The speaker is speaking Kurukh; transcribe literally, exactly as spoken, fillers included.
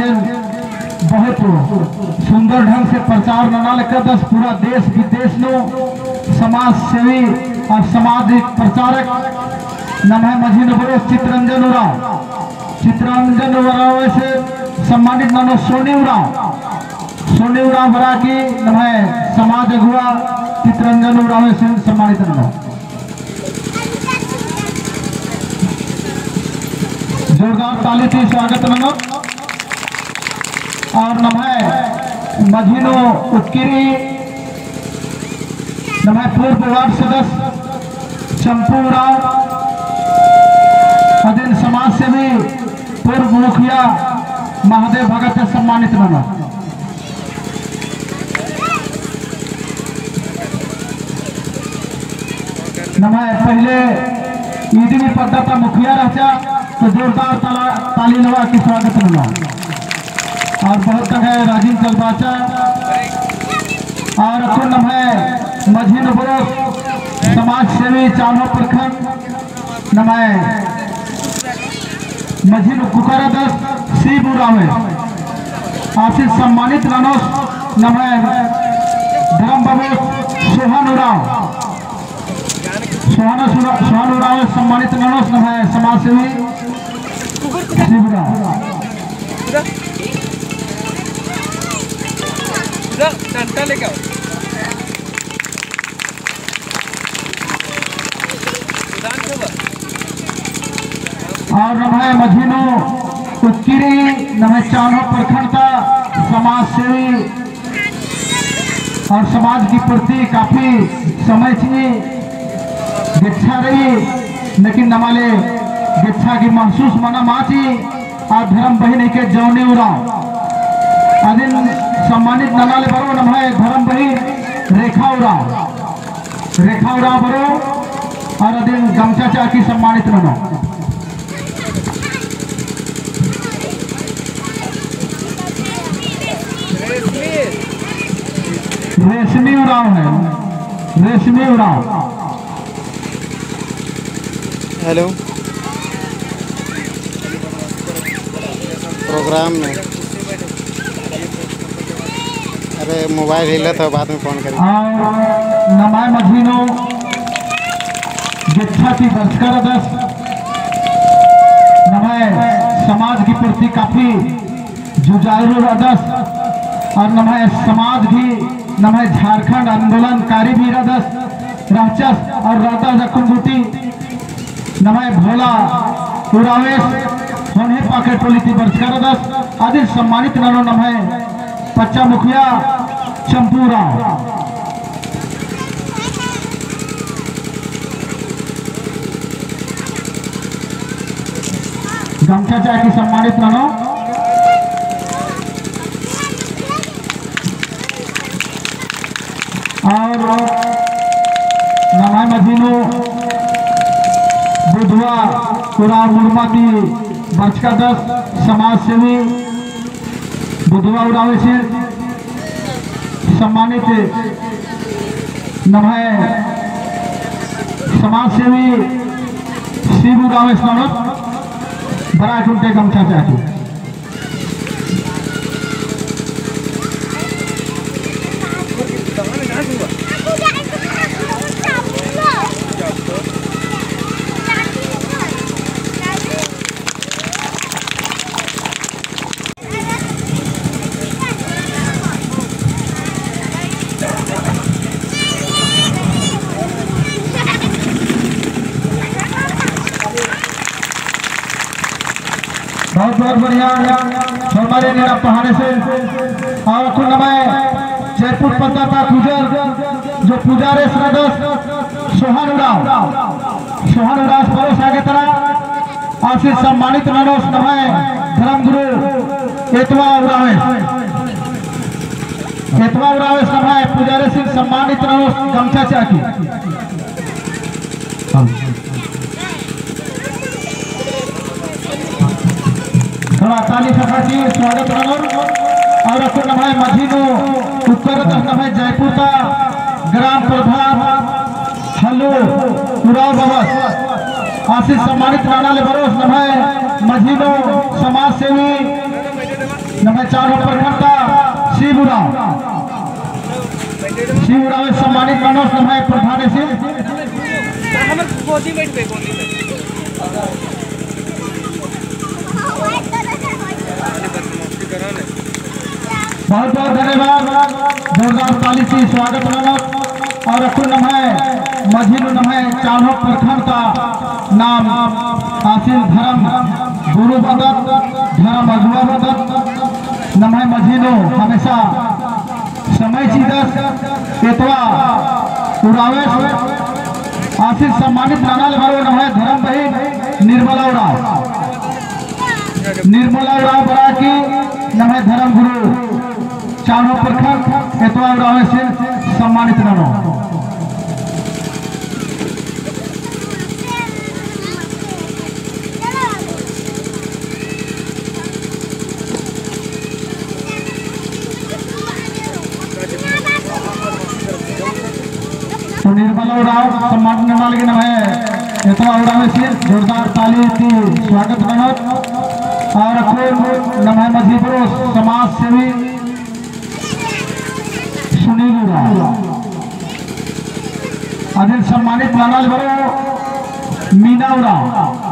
बहुत सुंदर ढंग से प्रचार नना लगदस। पूरा देश विदेश नू समाज सेवी और सामाजिक प्रचारक नम्है मझी नू बरओस चितरंजन उराँव। चितरंजन उराँवसे सम्मानित ननोस सोनी उराँव। सोनी उराँव बरआ की नम्है समाज अगुवा चितरंजन उराँवसे सम्मानित ननोस। जोरदार ताली ती स्वागत ननोस। और नम्है मझी नू उक्की रई नम्है पूर्व वार्ड सदस्य चंपू उराँव, अदिन समाज सेवी पूर्व मुखिया महादेव भगत सम्मानित ननोस। नम्है पहले ईदिम पद्दा ता मुखिया रहचा, तो जोरदार ताला, ताली नवा की स्वागत नना। और बहुत तंग्है राजिम चलबाचा। और अक्कुन नम्है मझी नू बरओस समाज सेवी चान्हो प्रखंड नम्है मझी नू कुकर रअदस शिव उराँवस। आसिन सम्मानित ननोस नम्है धर्म बाबू सोहन उराँव। सोहन उराँव, सोहन उराँवस सम्मानित ननोस नम्है समाज सेवी शिव उराँव। उधर डंडा लेके आओ। और नम्है मझी नू उक्की रई नम्है चान्हो प्रखंड ता समाज सेवी और समाज की प्रति काफी समय चिई गेच्छा रई, लेकिन नमा ले गेच्छा की महसूस मना मा चिई। आ धर्म बहिन हिके जौनी उराँव। अदिन सम्मानित नना ले बरओ नम्है धर्म बहिन रेखा उराँव। रेखा उराँव बरओ और अदिन गमछा चाकी सम्मानित ननोस। रेशमी उराँव है, रेशमी उराँव। हेलो, प्रोग्राम में, अरे मोबाइल हिलत है, बाद में फोन करी। और नम्है मझी नू गेच्छा ती बरचका रअदस, नम्है समाज की प्रति काफी जुझारू रअदस और नम्है समाज गही, नम्है झारखंड आंदोलनकारी भी रअदस, रहचस और रअदस। अक्कुन गूटी नम्है भोला उराँवस होन्हे पाखे टोली ती बरचका रअदस। अदिन सम्मानित ननोस नम्है पच्चा मुखिया चंपू उराँव। गमछा चाकी सम्मानित ननोस। और नम्है मझी नू बुधवा उराँव मुड़मा ती बरचका रअदस समाज सेवी बुधवा उराँवस सम्मानित नम्है समाज सेवी शिव उराँवस ननोस बरआ कुन्ते गमछा चाकी। बहुत बहुत बढ़िया। हमारे नेड़ा पहाड़े से और अक्कुन नम्है जयपुर पद्दा ता कुजर जो पुजारेस रअदस सोहन उराँव, सोहन उराँवस बरओस आगे तरा। आसिन सम्मानित ननोस नम्है धर्मगुरु एतवा उराँवस, एतवा उराँवस नम्है पुजारेसिन सम्मानित ननोस गमछा चाकी। थोड़ा ताली ठोका की स्वागत ननोर। और अक्कुन नम्है मझी नू उक्कर रअदस नम्है जयपुर ता ग्राम प्रधान हल्लू उराँव बाबस आसिन सम्मानित नना ले बरओस नम्है मझी नू समाज सेवी नम्है चान्हो प्रखंड ता शिव उराँव, शिव उराँव सम्मानित मनोस नम्है प्रधान एसिन। बहुत बहुत धन्यवाद, जोरदार ताली ती स्वागत ननोत। और अक्कुन नम्है मझी नू नम्है चान्हो प्रखंड ता नाम आसिन धर्म गुरु बअदत, धर्म अगुवा बअदत, नम्है मझी नू हमेशा समय चिदस एतवा उराँवस आसिन सम्मानित नना ले बरओ नम्है धर्म बहिन निर्मला उराँव। निर्मला उराँव बरआ की नम्है धर्म गुरु चान्हो प्रखंड एतवा उराँवसिन सम्मानित ननो। तो निर्मला उराँव सम्मानित नना लगी नम्है एतवा उराँवसिन जोरदार ताली ती स्वागत ननोत। और अक्कुन नम्है मझी बरओ समाज सेवी सुनील उराँव। अदिन सम्मानित नना ले बरओ मीना उराँव।